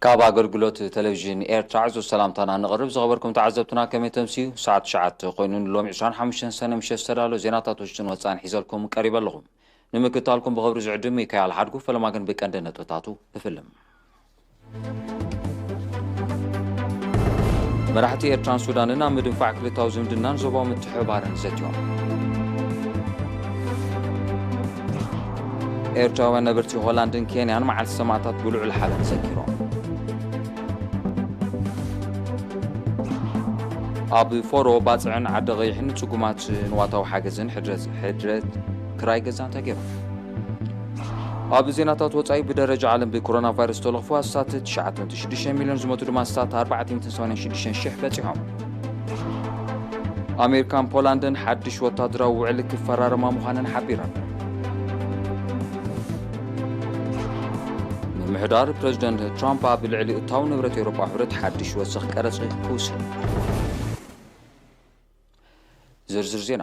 ካብ ኣገልግሎት ቴሌቪዥን ኤርትራ ዕዙዝ ሰላምታና ነቕርብ። ዝኸበርኩም ተዓዘብትና፣ ከመይ ተምስዩ? ሰዓት ትሽዓተ ኮይኑ ንሎሚ ዕስራን ሓሙሽተን ሰነ ምሸት ዝተዳለወ ዜናታት ውሽጥን ወጻእን ሒዘልኩም ቀሪበ ኣለኹ። ንምክትታልኩም ብኽብሪ ዝዕድም ሚካኤል ሓድጉ። ፈለማ ግን ብቀንዲ ነጥብታቱ ንፍልም። መራሕቲ ኤርትራን ሱዳንን ኣብ ምድንፋዕ ክልታዊ ዝምድናን ዞባዊ ምትሕብባርን ዘትዮም። ኤርትራውያን ነበርቲ ሆላንድን ኬንያን መዓልቲ ሰማእታት ብልዑል ሓበን ዘኪሮም። ኣብ ፎሮ፣ ባጽዕን ዓዲ ቐይሕን ጽጉማት ንዋታዊ ሓገዝን ሕድረት፣ ሕድረት ክራይ ገዛን ተገይሩ። ኣብ ዜናታት ወጻኢ፣ ብደረጃ ዓለም ብኮሮና ቫይረስ ዝተለኽፉ ኣስታት ትሽዓተ ነጥቢ ሽዱሽተ ሚልዮን፣ ዝሞቱ ድማ ኣስታት ኣርባዕተ ሚእትን ሰማንያን ሽዱሽተን ሽሕ በጺሖም። ኣሜሪካን ፖላንድን ሓድሽ ወታደራዊ ውዕል ክፈራረማ ምዃነን ሓቢረን። ምምሕዳር ፕረዚደንት ትራምፕ ኣብ ልዕሊ እታው ንብረት ኤውሮጳ ሕብረት ሓድሽ ወሰኽ ቀረጽ ክውስን። ዝርዝር ዜና።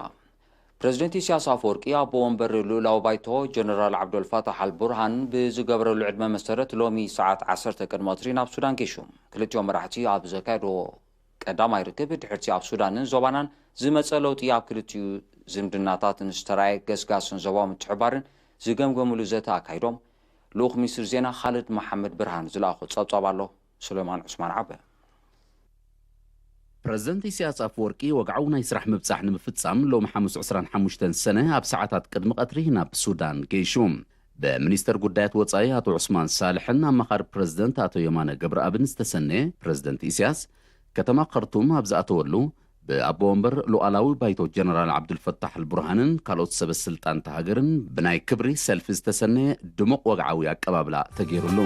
ፕረዚደንት ኢሳያስ ኣፈወርቂ ኣቦ ወንበር ልኡላዊ ባይቶ ጀነራል ዓብዶልፋታሕ ኣልቡርሃን ብዝገበረሉ ዕድመ መሰረት ሎሚ ሰዓት ዓሰርተ ቅድሚ ቀትሪ ናብ ሱዳን ገይሹ። ክልቲኦም መራሕቲ ኣብ ዘካየድዎ ቀዳማይ ርክብ ድሕርቲ ኣብ ሱዳንን ዞባናን ዝመጸ ለውጢ ኣብ ክልቲኡ ዝምድናታትን ዝተራእየ ገስጋስን ዞባዊ ምትሕብባርን ዝገምገምሉ ዘተ ኣካይዶም። ልኡኽ ሚኒስትሪ ዜና ካልድ መሓመድ ብርሃን ዝለኣኾ ጸብጻብ ኣሎ። ሱሌማን ዑስማን ዓበ። ፕረዚደንት ኢሳያስ ኣፈወርቂ ወግዓዊ ናይ ስራሕ ምብጻሕ ንምፍጻም ሎሚ ሓሙስ ዕስራን ሓሙሽተን ሰነ ኣብ ሰዓታት ቅድሚ ቀትሪ ናብ ሱዳን ገይሹ። ብሚኒስተር ጉዳያት ወጻኢ ኣቶ ዑስማን ሳልሕን ኣማኻሪ ፕረዚደንት ኣቶ የማነ ገብረኣብን ዝተሰነየ ፕረዚደንት ኢሳያስ ከተማ ካርቱም ኣብ ዝኣተወሉ፣ ብኣቦ ወንበር ሉዓላዊ ባይቶ ጀነራል ዓብዱልፈታሕ ኣልቡርሃንን ካልኦት ሰበ ስልጣን እታ ሃገርን ብናይ ክብሪ ሰልፊ ዝተሰነየ ድሙቕ ወግዓዊ ኣቀባብላ ተገይሩሉ።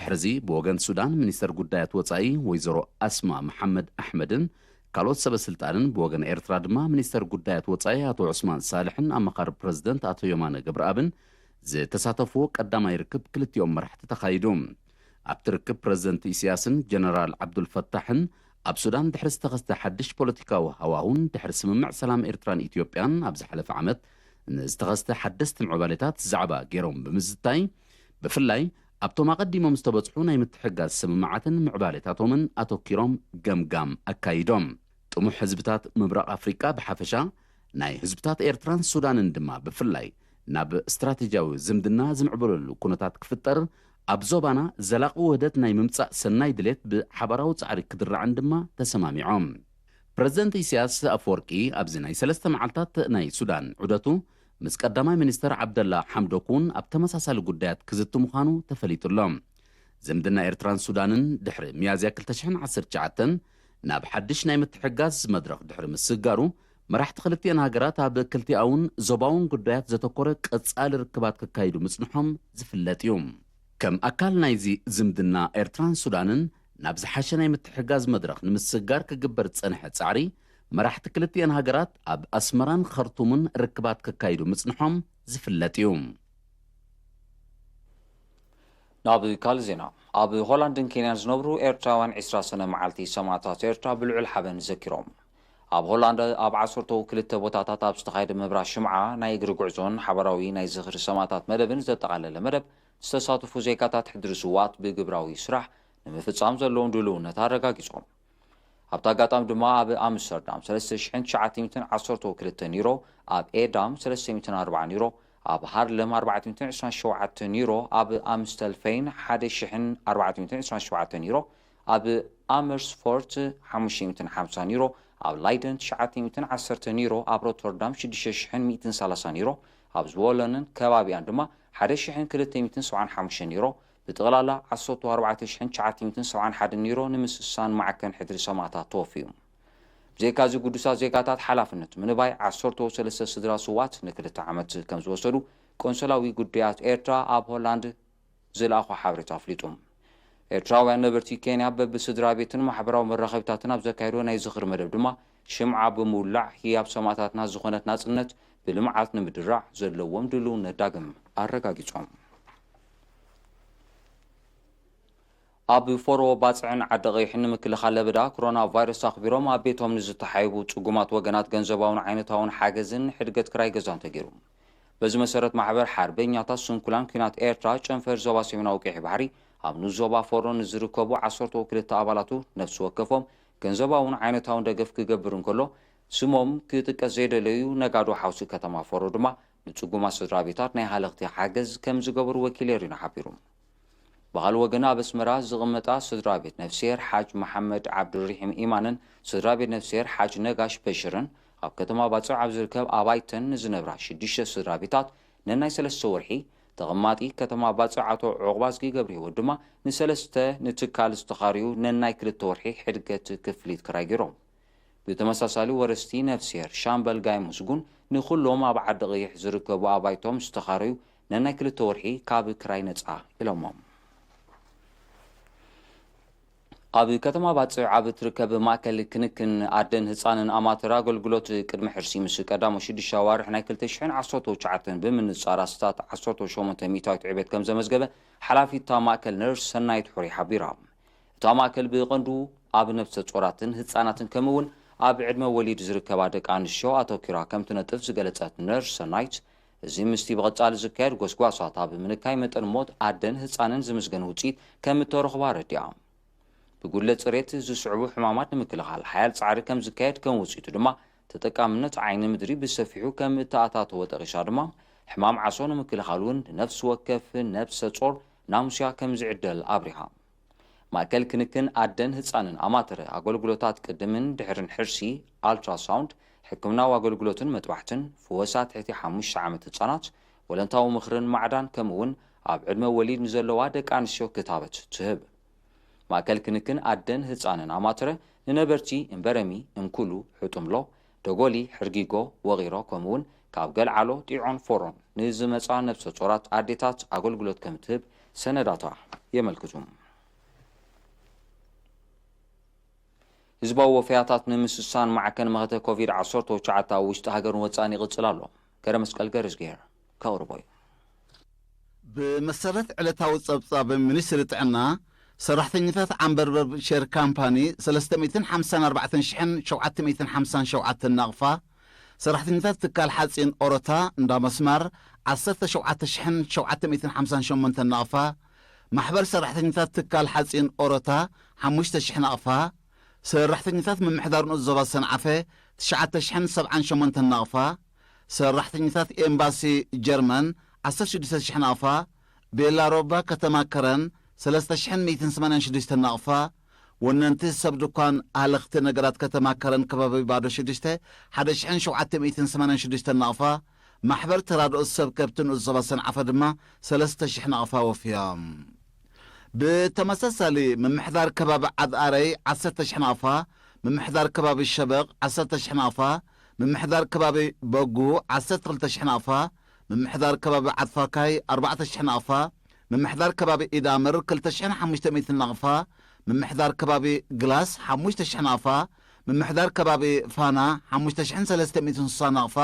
ብድሕርዚ ብወገን ሱዳን ሚኒስተር ጉዳያት ወጻኢ ወይዘሮ ኣስማ መሓመድ ኣሕመድን ካልኦት ሰበ ስልጣንን፣ ብወገን ኤርትራ ድማ ሚኒስተር ጉዳያት ወጻኢ ኣቶ ዑስማን ሳልሕን ኣማኻሪ ፕረዚደንት ኣቶ የማነ ገብረኣብን ዝተሳተፍዎ ቀዳማይ ርክብ ክልቲኦም መራሕቲ ተኻይዱ። ኣብቲ ርክብ ፕረዚደንት ኢሳያስን ጀነራል ዓብዱልፈታሕን ኣብ ሱዳን ድሕሪ ዝተኸስተ ሓድሽ ፖለቲካዊ ሃዋሁን ድሕሪ ስምምዕ ሰላም ኤርትራን ኢትዮጵያን ኣብ ዝሓለፈ ዓመት ንዝተኸስተ ሓደስቲ ምዕባሌታት ዛዕባ ገይሮም ብምዝታይ፣ ብፍላይ ኣብቶም ኣቐዲሞም ዝተበጽሑ ናይ ምትሕግጋዝ ስምምዓትን ምዕባሌታቶምን ኣተኲሮም ገምጋም ኣካይዶም። ጥሙሕ ህዝብታት ምብራቕ ኣፍሪቃ ብሓፈሻ፣ ናይ ህዝብታት ኤርትራን ሱዳንን ድማ ብፍላይ፣ ናብ ስትራቴጂያዊ ዝምድና ዝምዕብለሉ ኩነታት ክፍጠር፣ ኣብ ዞባና ዘላቒ ውህደት ናይ ምምጻእ ሰናይ ድሌት ብሓባራዊ ጻዕሪ ክድራዕን ድማ ተሰማሚዖም። ፕረዚደንት ኢሳያስ ኣፈወርቂ ኣብዚ ናይ ሰለስተ መዓልታት ናይ ሱዳን ዑደቱ ምስ ቀዳማይ ሚኒስተር ዓብደላ ሓምዶክ እውን ኣብ ተመሳሳሊ ጉዳያት ክዝቲ ምዃኑ ተፈሊጡ ኣሎ። ዝምድና ኤርትራን ሱዳንን ድሕሪ ሚያዝያ ክልተ ሽሕን ዓሰርተ ትሽዓተን ናብ ሓድሽ ናይ ምትሕግጋዝ መድረኽ ድሕሪ ምስግጋሩ፣ መራሕቲ ክልቲአን ሃገራት ኣብ ክልቲኣውን ዞባውን ጉዳያት ዘተኮረ ቀጻሊ ርክባት ከካይዱ ምጽንሖም ዝፍለጥ እዩ። ከም ኣካል ናይዚ ዝምድና፣ ኤርትራን ሱዳንን ናብ ዝሓሸ ናይ ምትሕግጋዝ መድረኽ ንምስግጋር ክግበር ዝጸንሐ ጻዕሪ፣ መራሕቲ ክልቲአን ሃገራት ኣብ ኣስመራን ኸርቱምን ርክባት ከካይዱ ምጽንሖም ዝፍለጥ እዩ። ናብ ካልእ ዜና። ኣብ ሆላንድን ኬንያን ዝነብሩ ኤርትራውያን ዕስራ ሰነ መዓልቲ ሰማእታት ኤርትራ ብልዑል ሓበን ዘኪሮም። ኣብ ሆላንድ ኣብ ዓሰርተው ክልተ ቦታታት ኣብ ዝተኻየደ ምብራህ ሽምዓ፣ ናይ እግሪ ጉዕዞን ሓባራዊ ናይ ዝኽሪ ሰማእታት መደብን ዘጠቓለለ መደብ ዝተሳተፉ ዜጋታት ሕድሪ ስውኣት ብግብራዊ ስራሕ ንምፍጻም ዘለዎም ድልውነት ኣረጋጊጾም። ኣብቲ ኣጋጣሚ ድማ ኣብ ኣምስተርዳም ሰለስተ ሽሕን ትሽዓተ ሚእትን ዓሰርተው ክልተን ዩሮ፣ ኣብ ኤዳም ሰለስተ ሚእትን ኣርባዓን ዩሮ፣ ኣብ ሃርለም ኣርባዕተ ሚእትን ዕስራን ሸውዓተን ዩሮ፣ ኣብ ኣምስተልፌን ሓደ ሽሕን ኣርባዕተ ሚእትን ዕስራን ሸውዓተን ዩሮ፣ ኣብ ኣመርስፎርት ሓሙሽተ ሚእትን ሓምሳን ዩሮ፣ ኣብ ላይደን ትሽዓተ ሚእትን ዓሰርተን ዩሮ፣ ኣብ ሮተርዳም ሽዱሽተ ሽሕን ሚእትን ሰላሳን ዩሮ፣ ኣብ ዝወለንን ከባቢኣን ድማ ሓደ ሽሕን ክልተ ሚእትን ሰብዓን ሓሙሽተን ዩሮ፣ ብጠቕላላ ዓሰርተ ኣርባዕተ ሽሕን ትሽዓተ ሚእትን ሰብዓን ሓደን ዩሮ ንምስሳን ማዕከን ሕድሪ ሰማእታት ተወፊዩ። ብዘይካዚ፣ ግዱሳት ዜጋታት ሓላፍነት ምንባይ ዓሰርተ ሰለስተ ስድራ ስውኣት ንክልተ ዓመት ከም ዝወሰዱ ቆንሰላዊ ጉዳያት ኤርትራ ኣብ ሆላንድ ዝለኣኾ ሓበሬታ ኣፍሊጡ። ኤርትራውያን ነበርቲ ኬንያ በብስድራ ቤትን ማሕበራዊ መራኸቢታትን ኣብ ዘካየድዎ ናይ ዝኽሪ መደብ ድማ፣ ሽምዓ ብምውላዕ ህያብ ሰማእታትና ዝኾነት ናጽነት ብልምዓት ንምድራዕ ዘለዎም ድልውነት ዳግም ኣረጋጊጾም። ኣብ ፎሮ ባጽዕን ዓዲ ቐይሕን ንምክልኻል ለበዳ ኮሮና ቫይረስ ኣኽቢሮም ኣብ ቤቶም ንዝተሓየቡ ጽጉማት ወገናት ገንዘባውን ዓይነታውን ሓገዝን ሕድገት ክራይ ገዛን ተገይሩ። በዚ መሰረት ማሕበር ሓርበኛታት ስንኩላን ኲናት ኤርትራ ጨንፈር ዞባ ሰሜናዊ ቀይሕ ባሕሪ ኣብ ንኡስ ዞባ ፎሮ ንዝርከቡ ዓሰርተ ክልተ ኣባላቱ ነፍሲ ወከፎም ገንዘባውን ዓይነታውን ደገፍ ክገብር እንከሎ፣ ስሞም ክጥቀስ ዘይደለዩ ነጋዶ ሓውሲ ከተማ ፎሮ ድማ ንጽጉማት ስድራ ቤታት ናይ ሃለኽቲ ሓገዝ ከም ዝገበሩ ወኪል ኤሪና ሓቢሩ። ብኻልእ ወገን ኣብ ኣስመራ ዝቕመጣ ስድራ ቤት ነፍስሄር ሓጅ መሓመድ ዓብዱርሒም ኢማንን ስድራ ቤት ነፍስሄር ሓጅ ነጋሽ በሽርን ኣብ ከተማ ባጽዕ ኣብ ዝርከብ ኣባይተን ንዝነብራ ሽዱሽተ ስድራ ቤታት ነናይ ሰለስተ ወርሒ፣ ተቐማጢ ከተማ ባጽዕ ኣቶ ዑቕባዝጊ ገብረህይወት ድማ ንሰለስተ ንትካል ዝተኻርዩ ነናይ ክልተ ወርሒ ሕድገት ክፍሊት ክራይ ገይሮም። ብተመሳሳሊ ወረስቲ ነፍስሄር ሻምበል ጋይ ምስጉን ንኹሎም ኣብ ዓዲ ቐይሕ ዝርከቡ ኣባይቶም ዝተኻረዩ ነናይ ክልተ ወርሒ ካብ ክራይ ነጻ ኢሎሞም። ኣብ ከተማ ባጽዕ ኣብ እትርከብ ማእከል ክንክን ኣደን ህጻንን ኣማተር ኣገልግሎት ቅድሚ ሕርሲ ምስ ቀዳሞ ሽዱሽተ ኣዋርሕ ናይ ክልተ ሽሕን ዓሰርተ ትሽዓተን ብምንጻር ኣስታት ዓሰርተ ሸሞንተ ሚእታዊት ዕቤት ከም ዘመዝገበ ሓላፊት እታ ማእከል ነርስ ሰናይት ሑሪ ሓቢራ። እታ ማእከል ብቐንዱ ኣብ ነብሰ ጾራትን ህጻናትን ከምኡ እውን ኣብ ዕድመ ወሊድ ዝርከባ ደቂ ኣንስትዮ ኣተኪራ ከም ትነጥፍ ዝገለጸት ነርስ ሰናይት፣ እዚ ምስቲ ብቐጻሊ ዝካየድ ጎስጓሳት ኣብ ምንካይ መጠን ሞት ኣደን ህጻንን ዝምዝገን ውጽኢት ከም እተረኽቦ ኣረዲኣ። ብጉድለት ጽሬት ዝስዕቡ ሕማማት ንምክልኻል ሓያል ጻዕሪ ከም ዝካየድ ከም ውጽኢቱ ድማ ተጠቃምነት ዓይኒ ምድሪ ብሰፊሑ ከም እተኣታተወ ጠቒሳ ድማ ሕማም ዓሶ ንምክልኻል እውን ንነፍሲ ወከፍ ነብሰ ጾር ናሙስያ ከም ዝዕደል ኣብሪሃ። ማእከል ክንክን ኣደን ህጻንን ኣማተረ ኣገልግሎታት ቅድምን ድሕርን ሕርሲ፣ ኣልትራሳውንድ፣ ሕክምናዊ ኣገልግሎትን መጥባሕትን፣ ፍወሳ ትሕቲ ሓሙሽተ ዓመት ህጻናት፣ ወለንታዊ ምኽርን ማዕዳን ከምኡ እውን ኣብ ዕድመ ወሊድ ንዘለዋ ደቂ ኣንስትዮ ክታበት ትህብ። ማእከል ክንክን ኣደን ህጻንን ኣማትረ ንነበርቲ እምበረሚ፣ እንኩሉ፣ ሕጡምሎ፣ ደጎሊ፣ ሕርጊጎ፣ ወቒሮ ከምኡውን ካብ ገልዓሎ፣ ጢዖን ፎሮን ንዝመጻ ነብሰ ጾራት ኣዴታት ኣገልግሎት ከም ትህብ ሰነዳታ የመልክቱ። ህዝባዊ ወፈያታት ንምስሳን ማዕከን መኸተ ኮቪድ ዓሰርተ ትሽዓተ ኣብ ውሽጢ ሃገርን ወጻእን ይቕጽል ኣሎ። ገረ መስቀል ገርዝጌር ከቕርቦ እዩ። ብመሰረት ዕለታዊ ጸብጻብ ሚኒስትሪ ጥዕና፣ ሰራሕተኛታት ዓንበርበብ ሼር ካምፓኒ ሰለስተ ሚእትን ሓምሳን ኣርባዕተን ሽሕን ሸውዓተ ሚእትን ሓምሳን ሸውዓተን ናቕፋ፣ ሰራሕተኛታት ትካል ሓጺን ኦሮታ እንዳ መስማር ዓሰርተ ሸውዓተ ሽሕን ሸውዓተ ሚእትን ሓምሳን ሸሞንተን ናቕፋ፣ ማሕበር ሰራሕተኛታት ትካል ሓጺን ኦሮታ ሓሙሽተ ሽሕ ናቕፋ፣ ሰራሕተኛታት ምምሕዳር ንኡስ ዞባ ሰንዓፈ ትሽዓተ ሽሕን ሰብዓን ሸሞንተን ናቕፋ፣ ሰራሕተኛታት ኤምባሲ ጀርመን ዓሰርተ ሽዱሽተ ሽሕ ናቕፋ፣ ቤላ ሮባ ከተማ ከረን ሰለስተ ሽሕን ሚእትን ሰማንያን ሽዱሽተን ናቕፋ፣ ወነንቲ ሰብ ድኳን ኣህለኽቲ ነገራት ከተማ ከረን ከባቢ ባዶ ሽዱሽተ ሓደ ሽሕን ሸውዓተ ሚእትን ሰማንያን ሽዱሽተን ናቕፋ፣ ማሕበር ተራድኦ ሰብ ከብቲ ንኡስ ዞባ ሰንዓፈ ድማ ሰለስተ ሽሕ ናቕፋ ወፍዮም። ብተመሳሳሊ ምምሕዳር ከባቢ ዓድኣረይ ዓሰርተ ሽሕ ናቕፋ፣ ምምሕዳር ከባቢ ሸበቕ ዓሰርተ ሽሕ ናቕፋ፣ ምምሕዳር ከባቢ በጉ ዓሰርተ ክልተ ሽሕ ናቕፋ፣ ምምሕዳር ከባቢ ዓድፋካይ ኣርባዕተ ሽሕ ናቕፋ፣ ምምሕዳር ከባቢ ኢዳምር ክልተ ሽሕን ሓሙሽተ ሚእትን ናቕፋ፣ ምምሕዳር ከባቢ ግላስ ሓሙሽተ ሽሕ ናቕፋ፣ ምምሕዳር ከባቢ ፋና ሓሙሽተ ሽሕን ሰለስተ ሚእትን ስሳ ናቕፋ፣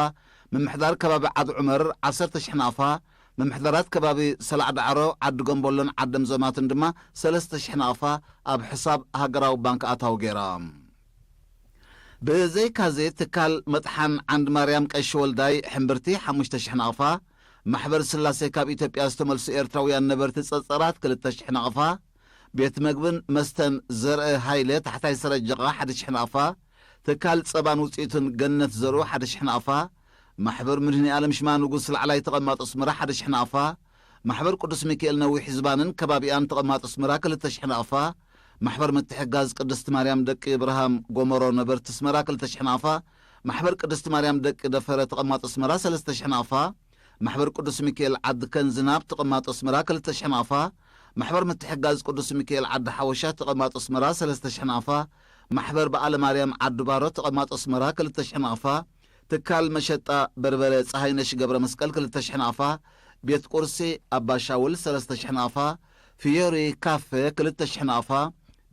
ምምሕዳር ከባቢ ዓድ ዑመር ዓሰርተ ሽሕ ናቕፋ፣ ምምሕዳራት ከባቢ ሰላዕ ዳዕሮ፣ ዓዲ ገምበሎን ዓዲ ኣምዞማትን ድማ ሰለስተ ሽሕ ናቕፋ ኣብ ሕሳብ ሃገራዊ ባንክ ኣታዊ ገይሮም። ብዘይካዚ ትካል መጥሓን ዓንዲ ማርያም ቀሺ ወልዳይ ሕምብርቲ ሓሙሽተ ሽሕ ናቕፋ፣ ማሕበር ስላሴ ካብ ኢትዮጵያ ዝተመልሱ ኤርትራውያን ነበርቲ ጸጸራት ክልተ ሽሕ ናቕፋ፣ ቤት መግብን መስተን ዘርአ ሃይለ ታሕታይ ሰረጀቓ ሓደ ሽሕ ናቕፋ፣ ትካል ጸባን ውጽኢቱን ገነት ዘርኡ ሓደ ሽሕ ናቕፋ፣ ማሕበር ምድህኒ ኣለም ሽማ ንጉስ ላዕላይ ተቐማጦ ኣስመራ ሓደ ሽሕ ናቕፋ፣ ማሕበር ቅዱስ ሚካኤል ነዊሕ ዝባንን ከባቢኣን ተቐማጦ ኣስመራ ክልተ ሽሕ ናቕፋ፣ ማሕበር ምትሕጋዝ ቅድስት ማርያም ደቂ እብርሃም ጎመሮ ነበርቲ ኣስመራ ክልተ ሽሕ ናቕፋ፣ ማሕበር ቅድስት ማርያም ደቂ ደፈረ ተቐማጦ ኣስመራ ሰለስተ ሽሕ ናቕፋ፣ ማሕበር ቅዱስ ሚካኤል ዓዲ ከንዝናብ ተቐማጦ ኣስመራ ክልተ ሽሕ ናቕፋ፣ ማሕበር ምትሕጋዝ ቅዱስ ሚካኤል ዓዲ ሓወሻ ተቐማጦ ኣስመራ ሰለስተ ሽሕ ናቕፋ፣ ማሕበር በዓለ ማርያም ዓዲ ባሮ ተቐማጦ ኣስመራ ክልተ ሽሕ ናቕፋ፣ ትካል መሸጣ በርበረ ፀሃይነሽ ገብረ መስቀል ክልተ ሽሕ ናቕፋ፣ ቤት ቁርሲ ኣባ ሻውል ሰለስተ ሽሕ ናቕፋ፣ ፍዮሪ ካፌ ክልተ ሽሕ ናቕፋ፣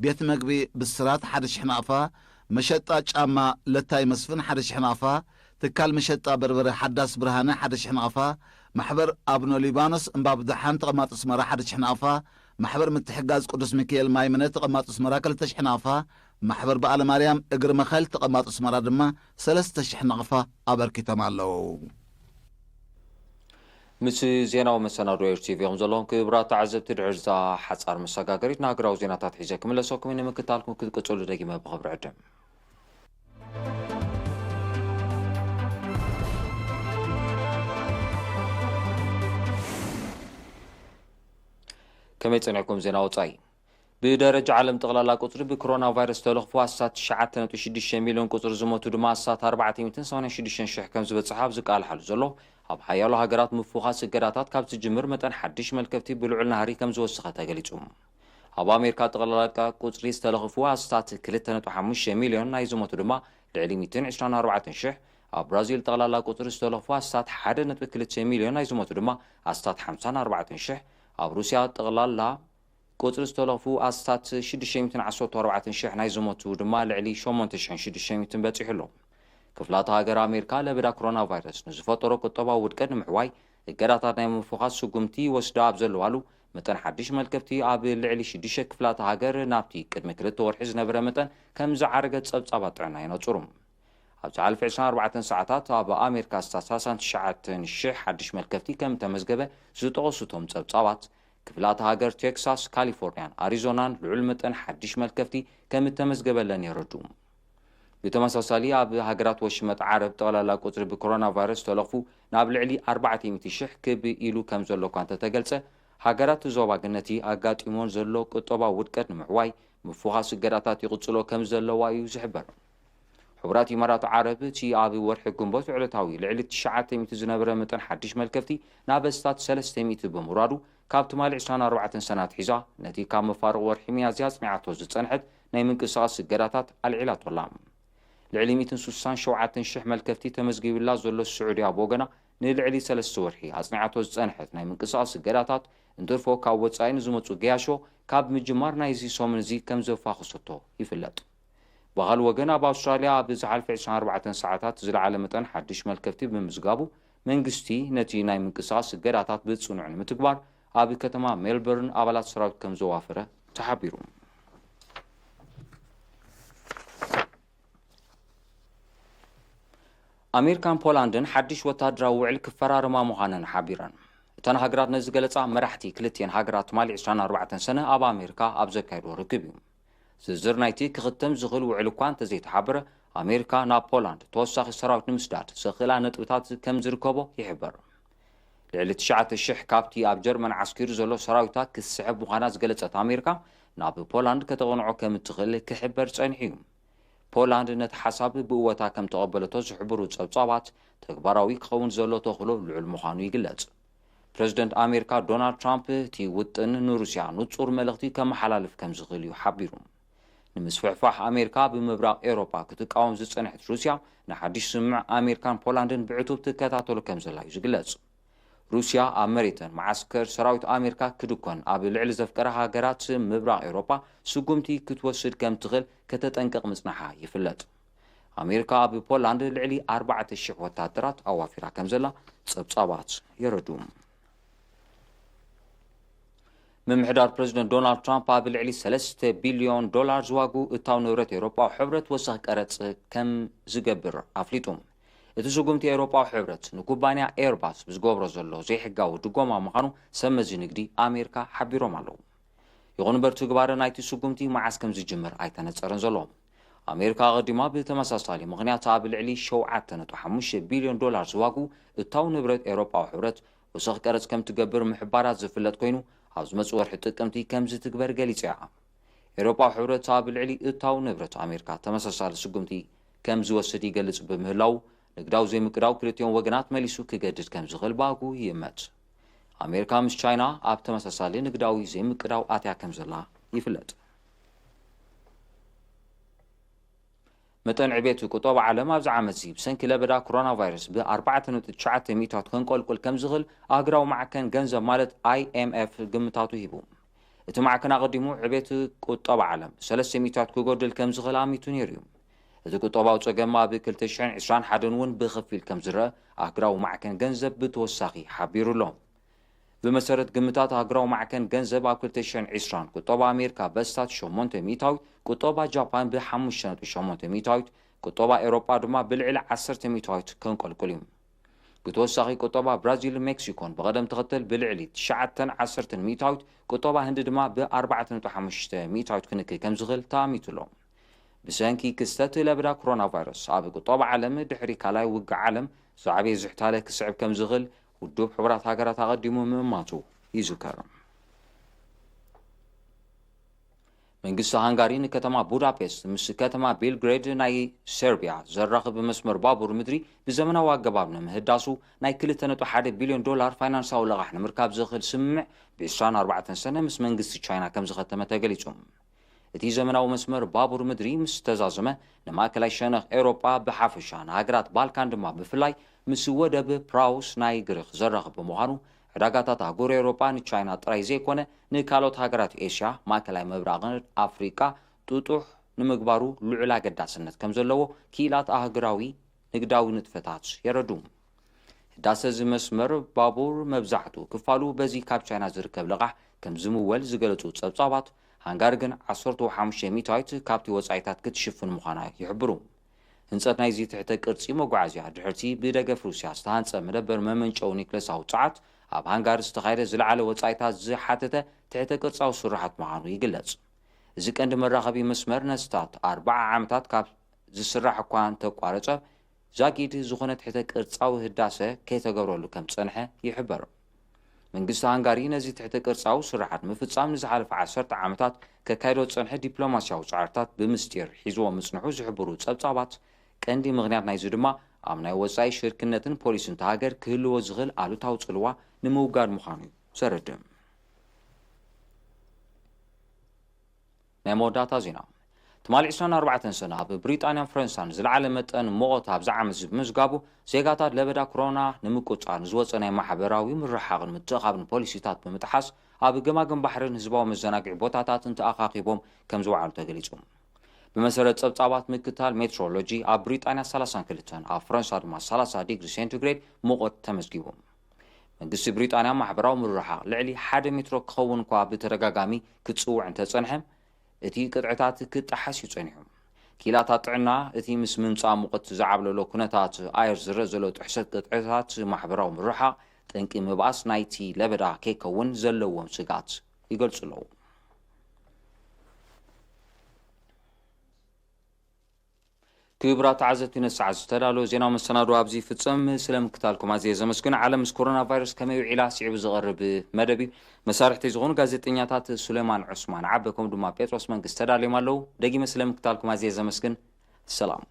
ቤት መግቢ ብስራት ሓደ ሽሕ ናቕፋ፣ መሸጣ ጫማ ለታይ መስፍን ሓደ ሽሕ ናቕፋ፣ ትካል መሸጣ በርበረ ሓዳስ ብርሃነ ሓደ ሽሕ ናቕፋ፣ ማሕበር ኣብኖ ሊባኖስ እምባብ ደሓን ተቐማጦ ኣስመራ ሓደ ሽሕ ናቕፋ፣ ማሕበር ምትሕጋዝ ቅዱስ ሚካኤል ማይምነ ተቐማጦ ኣስመራ ክልተ ሽሕ ናቕፋ፣ ማሕበር በዓለ ማርያም እግሪ መኸል ተቐማጦ ኣስመራ ድማ ሰለስተ ሽሕ ናቕፋ ኣበርኪቶም ኣለዉ። ምስ ዜናዊ መሰናዶ ኤር ቲቪ ኢኹም ዘለኹም ክቡራት ተዓዘብቲ። ድሕሪ እዛ ሓጻር መሰጋገሪት ንሃገራዊ ዜናታት ሒዘ ክምለሰኩም እዩ። ንምክታልኩም ክትቅጽሉ ደጊመ ብኽብሪ ዕድም። ከመይ ጸኒሕኩም? ዜና ወጻኢ። ብደረጃ ዓለም ጠቕላላ ቁጽሪ ብኮሮና ቫይረስ ተለኽፉ ኣስታት ትሽዓተ ነጥቢ ሽዱሽተ ሚልዮን፣ ቁጽሪ ዝሞቱ ድማ ኣስታት ኣርባዕተ ሚእትን ሰማንያን ሽዱሽተን ሽሕ ከም ዝበጽሐ ኣብ ዝቃልሓሉ ዘሎ፣ ኣብ ሓያሎ ሃገራት ምፍዃስ እገዳታት ካብ ዝጅምር መጠን ሓድሽ መልከፍቲ ብልዑል ናህሪ ከም ዝወሰኸ ተገሊጹ። ኣብ ኣሜሪካ ጠቕላላ ቁጽሪ ዝተለኽፉ ኣስታት ክልተ ነጥቢ ሓሙሽተ ሚልዮን፣ ናይ ዝሞቱ ድማ ልዕሊ ሚእትን ዕስራን ኣርባዕተን ሽሕ። ኣብ ብራዚል ጠቕላላ ቁጽሪ ዝተለኽፉ ኣስታት ሓደ ነጥቢ ክልተ ሚልዮን፣ ናይ ዝሞቱ ድማ ኣስታት ሓምሳን ኣርባዕተን ሽሕ። ኣብ ሩስያ ጠቕላላ ቁጽሪ ዝተለኽፉ ኣስታት ሽዱሽተ ሚእትን ዓሰርተ ኣርባዕተን ሽሕ፣ ናይ ዝሞቱ ድማ ልዕሊ ሸሞንተ ሽሕን ሽዱሽተ ሚእትን በጺሑ ኣሎ። ክፍላተ ሃገር ኣሜሪካ ለበዳ ኮሮና ቫይረስ ንዝፈጠሮ ቁጠባዊ ውድቀት ንምሕዋይ እገዳታት ናይ ምፍዃስ ስጉምቲ ይወስዳ ኣብ ዘለዋሉ፣ መጠን ሓድሽ መልከፍቲ ኣብ ልዕሊ ሽዱሽተ ክፍላተ ሃገር ናብቲ ቅድሚ ክልተ ወርሒ ዝነበረ መጠን ከም ዝዓረገ ጸብጻባት ጥዕና የነጽሩ። ኣብ ዝሓለፈ ዕስራን ኣርባዕተን ሰዓታት ኣብ ኣሜሪካ ኣስታት ሰላሳን ትሽዓተን ሽሕ ሓድሽ መልከፍቲ ከም ተመዝገበ ዝጠቐሱ እቶም ጸብጻባት፣ ክፍላተ ሃገር ቴክሳስ፣ ካሊፎርኒያን ኣሪዞናን ልዑል መጠን ሓድሽ መልከፍቲ ከም እተመዝገበለን የረድኡ። ብተመሳሳሊ፣ ኣብ ሃገራት ወሽመጥ ዓረብ ጠቕላላ ቁጽሪ ብኮሮና ቫይረስ ዝተለኽፉ ናብ ልዕሊ ኣርባዕተ ሚእቲ ሽሕ ክብ ኢሉ ከም ዘሎ እኳ እንተተገልጸ፣ ሃገራት ዞባ ግን ነቲ ኣጋጢሞን ዘሎ ቁጠባዊ ውድቀት ንምሕዋይ ምፍዃስ እገዳታት ይቕጽሎ ከም ዘለዋ እዩ ዝሕበር። ሕቡራት ኢማራት ዓረብ፣ እቲ ኣብ ወርሒ ግንቦት ዕለታዊ ልዕሊ ትሽዓተ ሚእቲ ዝነበረ መጠን ሓድሽ መልከፍቲ ናብ ኣስታት ሰለስተ ሚእቲ ብምውራዱ፣ ካብ ትማሊ ዕስራን ኣርባዕተን ሰነ ኣትሒዛ፣ ነቲ ካብ መፋርቕ ወርሒ ሚያዝያ ኣጽኒዓቶ ዝጸንሐት ናይ ምንቅስቓስ እገዳታት ኣልዒላቶ ኣላ። ልዕሊ ሚእትን ስሳን ሸውዓተን ሽሕ መልከፍቲ ተመዝጊቡላ ዘሎ ስዑድያ ብወገና፣ ንልዕሊ ሰለስተ ወርሒ ኣጽኒዓቶ ዝጸንሐት ናይ ምንቅስቓስ እገዳታት እንትርፎ ካብ ወጻኢ ንዝመጹ ገያሾ ካብ ምጅማር ናይዚ ሰሙን እዚ ከም ዘፋኹሰቶ ይፍለጥ። ብኻልእ ወገን፣ ኣብ ኣውስትራልያ ኣብ ዝሓለፈ ዕስራን ኣርባዕተን ሰዓታት ዝለዓለ መጠን ሓድሽ መልከፍቲ ብምምዝጋቡ፣ መንግስቲ ነቲ ናይ ምንቅስቓስ እገዳታት ብጽኑዕ ንምትግባር ኣብ ከተማ ሜልበርን ኣባላት ሰራዊት ከም ዘዋፈረ ተሓቢሩ። ኣሜሪካን ፖላንድን ሓድሽ ወታደራዊ ውዕል ክፈራረማ ምዃነን ሓቢረን። እተን ሃገራት ነዚ ዝገለጻ፣ መራሕቲ ክልቲኤን ሃገራት ትማሊ ዕስራን ኣርባዕተን ሰነ ኣብ ኣሜሪካ ኣብ ዘካየድዎ ርክብ እዩ። ዝርዝር ናይቲ ክኽተም ዝኽእል ውዕል እኳ እንተዘይተሓበረ፣ ኣሜሪካ ናብ ፖላንድ ተወሳኺ ሰራዊት ንምስዳድ ዘኽእላ ነጥብታት ከም ዝርከቦ ይሕበር። ልዕሊ ትሽዓተ ሽሕ ካብቲ ኣብ ጀርመን ዓስኪሩ ዘሎ ሰራዊታ ክትስሕብ ምዃና ዝገለጸት ኣሜሪካ፣ ናብ ፖላንድ ከተቕንዖ ከም እትኽእል ክሕበር ጸኒሑ እዩ። ፖላንድ ነቲ ሓሳብ ብእወታ ከም ተቐበለቶ ዝሕብሩ ጸብጻባት፣ ተግባራዊ ክኸውን ዘሎ ተኽእሎ ልዑል ምዃኑ ይግለጽ። ፕረዚደንት ኣሜሪካ ዶናልድ ትራምፕ፣ እቲ ውጥን ንሩስያ ንጹር መልእኽቲ ከመሓላልፍ ከም ዝኽእል እዩ ሓቢሩ። ንምስፍሕፋሕ ኣሜሪካ ብምብራቕ ኤውሮጳ ክትቃወም ዝጸንሐት ሩስያ፣ ንሓድሽ ስምምዕ ኣሜሪካን ፖላንድን ብዕቱብ ትከታተሎ ከም ዘላ እዩ ዝግለጽ። ሩስያ ኣብ መሬተን መዓስከር ሰራዊት ኣሜሪካ ክድኮን ኣብ ልዕሊ ዘፍቀራ ሃገራት ምብራቕ ኤውሮጳ ስጉምቲ ክትወስድ ከም ትኽእል ከተጠንቅቕ ምጽናሓ ይፍለጥ። ኣሜሪካ ኣብ ፖላንድ ልዕሊ ኣርባዕተ ሽሕ ወታደራት ኣዋፊራ ከም ዘላ ጸብጻባት የረድኡ። ምምሕዳር ፕረዚደንት ዶናልድ ትራምፕ ኣብ ልዕሊ ሰለስተ ቢልዮን ዶላር ዝዋግኡ እታው ንብረት ኤውሮጳዊ ሕብረት ወሰኽ ቀረጽ ከም ዝገብር ኣፍሊጡ። እቲ ስጉምቲ ኤውሮጳዊ ሕብረት ንኩባንያ ኤርባስ ብዝገብሮ ዘሎ ዘይሕጋዊ ድጎማ ምዃኑ ሰብ መዚ ንግዲ ኣሜሪካ ሓቢሮም ኣለዉ። ይኹን እምበር፣ ትግባረ ናይቲ ስጉምቲ መዓስ ከም ዝጅምር ኣይተነጸረን ዘሎ። ኣሜሪካ ኣቐዲማ ብተመሳሳሊ ምኽንያት ኣብ ልዕሊ ሸውዓተ ነጥቢ ሓሙሽተ ቢልዮን ዶላር ዝዋግኡ እታው ንብረት ኤውሮጳዊ ሕብረት ወሰኽ ቀረጽ ከም ትገብር ምሕባራ ዝፍለጥ ኮይኑ፣ ኣብ ዝመጽእ ወርሒ ጥቅምቲ ከም ዝትግበር ገሊጻ እያ። ኤውሮጳዊ ሕብረት ኣብ ልዕሊ እታው ንብረት ኣሜሪካ ተመሳሳሊ ስጉምቲ ከም ዝወስድ ይገልጽ ብምህላው፣ ንግዳዊ ዘይምቅዳው ክልቲኦም ወገናት መሊሱ ክገድድ ከም ዝኽእል ባጉ ይእመት። ኣሜሪካ ምስ ቻይና ኣብ ተመሳሳሊ ንግዳዊ ዘይምቅዳው ኣትያ ከም ዘላ ይፍለጥ። መጠን ዕቤት ቁጠባ ዓለም ኣብዚ ዓመት እዚ ብሰንኪ ለበዳ ኮሮና ቫይረስ ብ ኣርባዕተ ነጥቢ ትሽዓተ ሚእታዊት ከንቆልቁል ከም ዝኽእል ኣህጉራዊ ማዕከን ገንዘብ ማለት ኣይ ኤም ኤፍ ግምታቱ ሂቡ። እቲ ማዕከን ኣቐዲሙ ዕቤት ቁጠባ ዓለም ብሰለስተ ሚእታዊት ክጎድል ከም ዝኽእል ኣሚቱ ነይሩ እዩ። እቲ ቁጠባዊ ጸገም ኣብ ክልተ ሽሕን ዕስራን ሓደን እውን ብኸፊል ከም ዝረአ ኣህጉራዊ ማዕከን ገንዘብ ብተወሳኺ ሓቢሩ ኣሎ። ብመሰረት ግምታት ኣህጉራዊ ማዕከን ገንዘብ፣ ኣብ ክልተ ሽሕን ዕስራን ቁጠባ ኣሜሪካ በስታት ሸሞንተ ሚእታዊት፣ ቁጠባ ጃፓን ብ ሓሙሽተ ነጥቢ ሸሞንተ ሚእታዊት፣ ቁጠባ ኤውሮጳ ድማ ብልዕሊ ዓሰርተ ሚእታዊት ከንቆልቁል እዩ። ብተወሳኺ ቁጠባ ብራዚልን ሜክሲኮን ብቐደም ተኸተል ብልዕሊ ትሽዓተን ዓሰርተን ሚእታዊት፣ ቁጠባ ህንዲ ድማ ብ ኣርባዕተ ነጥቢ ሓሙሽተ ሚእታዊት ክንክይ ከም ዝኽእል ተኣሚቱ ኣሎ። ብሰንኪ ክስተት ለበዳ ኮሮና ቫይረስ ኣብ ቁጠባ ዓለም ድሕሪ ካልኣይ ውግእ ዓለም ዝዓበየ ዝሕታለ ክስዕብ ከም ዝኽእል ውድብ ሕቡራት ሃገራት ኣቐዲሙ ምእማቱ ይዝከር። መንግስቲ ሃንጋሪ ንከተማ ቡዳፔስት ምስ ከተማ ቤልግሬድ ናይ ሰርቢያ ዘራኽብ መስመር ባቡር ምድሪ ብዘመናዊ ኣገባብ ንምህዳሱ ናይ ክልተ ነጥቢ ሓደ ቢልዮን ዶላር ፋይናንሳዊ ለቓሕ ንምርካብ ዘኽእል ስምምዕ ብ ዕስራን ኣርባዕተን ሰነ ምስ መንግስቲ ቻይና ከም ዝኸተመ ተገሊጹ። እቲ ዘመናዊ መስመር ባቡር ምድሪ ምስ ተዛዘመ ንማእከላይ ሸነኽ ኤውሮጳ ብሓፈሻ ንሃገራት ባልካን ድማ ብፍላይ ምስ ወደብ ፕራውስ ናይ ግሪኽ ዘራኽብ ብምዃኑ ዕዳጋታት ኣህጉር ኤውሮጳ ንቻይና ጥራይ ዘይኮነ ንካልኦት ሃገራት ኤስያ፣ ማእከላይ ምብራቕን ኣፍሪቃ ጥጡሕ ንምግባሩ ልዑል ኣገዳስነት ከም ዘለዎ ክኢላት ኣህጉራዊ ንግዳዊ ንጥፈታት የረዱ። ህዳሰ እዚ መስመር ባቡር መብዛሕትኡ ክፋሉ በዚ ካብ ቻይና ዝርከብ ልቓሕ ከም ዝምወል ዝገለጹ ጸብጻባት፣ ሃንጋሪ ግን ዓሰርተ ሓሙሽተ ሚእታዊት ካብቲ ወጻኢታት ክትሽፍን ምዃና ይሕብሩ። ህንጸት ናይዚ ትሕተ ቅርጺ መጓዓዝያ ድሕርቲ ብደገፍ ሩስያ ዝተሃንጸ መደበር መመንጨዊ ኒክለሳዊ ጸዓት ኣብ ሃንጋሪ ዝተኻየደ ዝለዓለ ወጻኢታት ዝሓተተ ትሕተ ቅርጻዊ ስርሓት ምዃኑ ይግለጽ። እዚ ቀንዲ መራኸቢ መስመር ነስታት ኣርባዓ ዓመታት ካብ ዝስራሕ እኳ እንተቋረጸ፣ ዛጊድ ዝኾነ ትሕተ ቅርጻዊ ህዳሰ ከይተገብረሉ ከም ዝጸንሐ ይሕበር። መንግስቲ ሃንጋሪ ነዚ ትሕተ ቅርጻዊ ስርሓት ምፍጻም ንዝሓለፈ ዓሰርተ ዓመታት ከካይዶ ዝጸንሐ ዲፕሎማስያዊ ጻዕርታት ብምስጢር ሒዝዎ ምጽንሑ ዝሕብሩ ጸብጻባት፣ ቀንዲ ምኽንያት ናይዚ ድማ ኣብ ናይ ወጻኢ ሽርክነትን ፖሊስን እታ ሃገር ክህልዎ ዝኽእል ኣሉታዊ ጽልዋ ንምውጋድ ምዃኑ እዩ ዘረድእ። ናይ መወዳእታ ዜና። ትማሊ ዕስራን ኣርባዕተን ሰነ ኣብ ብሪጣንያን ፈረንሳን ዝለዓለ መጠን ሙቐት ኣብዚ ዓመት ብምዝጋቡ፣ ዜጋታት ለበዳ ኮሮና ንምቁጽጻር ንዝወጸ ናይ ማሕበራዊ ምርሕሓቕን ምትእኻብን ፖሊሲታት ብምጥሓስ ኣብ ገማግም ባሕርን ህዝባዊ መዘናግዒ ቦታታትን ተኣኻኺቦም ከም ዝወዓሉ ተገሊጹ። ብመሰረት ጸብጻባት ምክታል ሜትሮሎጂ፣ ኣብ ብሪጣንያ ሰላሳን ክልተን፣ ኣብ ፈረንሳ ድማ ሰላሳ ዲግሪ ሴንቲግሬድ ሙቐት ተመዝጊቡ። መንግስቲ ብሪጣንያ ማሕበራዊ ምርሕሓቕ ልዕሊ ሓደ ሜትሮ ክኸውን እኳ ብተደጋጋሚ ክጽውዕ እንተጸንሐ፣ እቲ ቅጥዕታት ክጠሓስ እዩ ጸኒሑ። ክኢላታት ጥዕና፣ እቲ ምስ ምምጻእ ሙቐት ዝዓብለሎ ኩነታት ኣየር ዝረአ ዘሎ ጥሕሰት ቅጥዕታት ማሕበራዊ ምርሕሓቕ፣ ጠንቂ ምብኣስ ናይቲ ለበዳ ከይከውን ዘለዎም ስግኣት ይገልጹ ኣለዉ። ክቡራት ተዓዘብቲ፣ ነዚ ሰዓት ዝተዳለወ ዜናዊ መሰናድኦ ኣብዚ ይፍጸም። ስለ ምክታልኩም ኣዝየ ዘመስግን። ዓለም ምስ ኮሮና ቫይረስ ከመይ ውዒላ? ስዒቡ ዝቐርብ መደብ እዩ። መሳርሕቲ ዝኾኑ ጋዜጠኛታት ሱሌማን ዑስማን ዓበ፣ ከምኡ ድማ ጴጥሮስ መንግስቲ ተዳልዮም ኣለዉ። ደጊመ ስለ ምክታልኩም ኣዝየ ዘመስግን። ሰላም።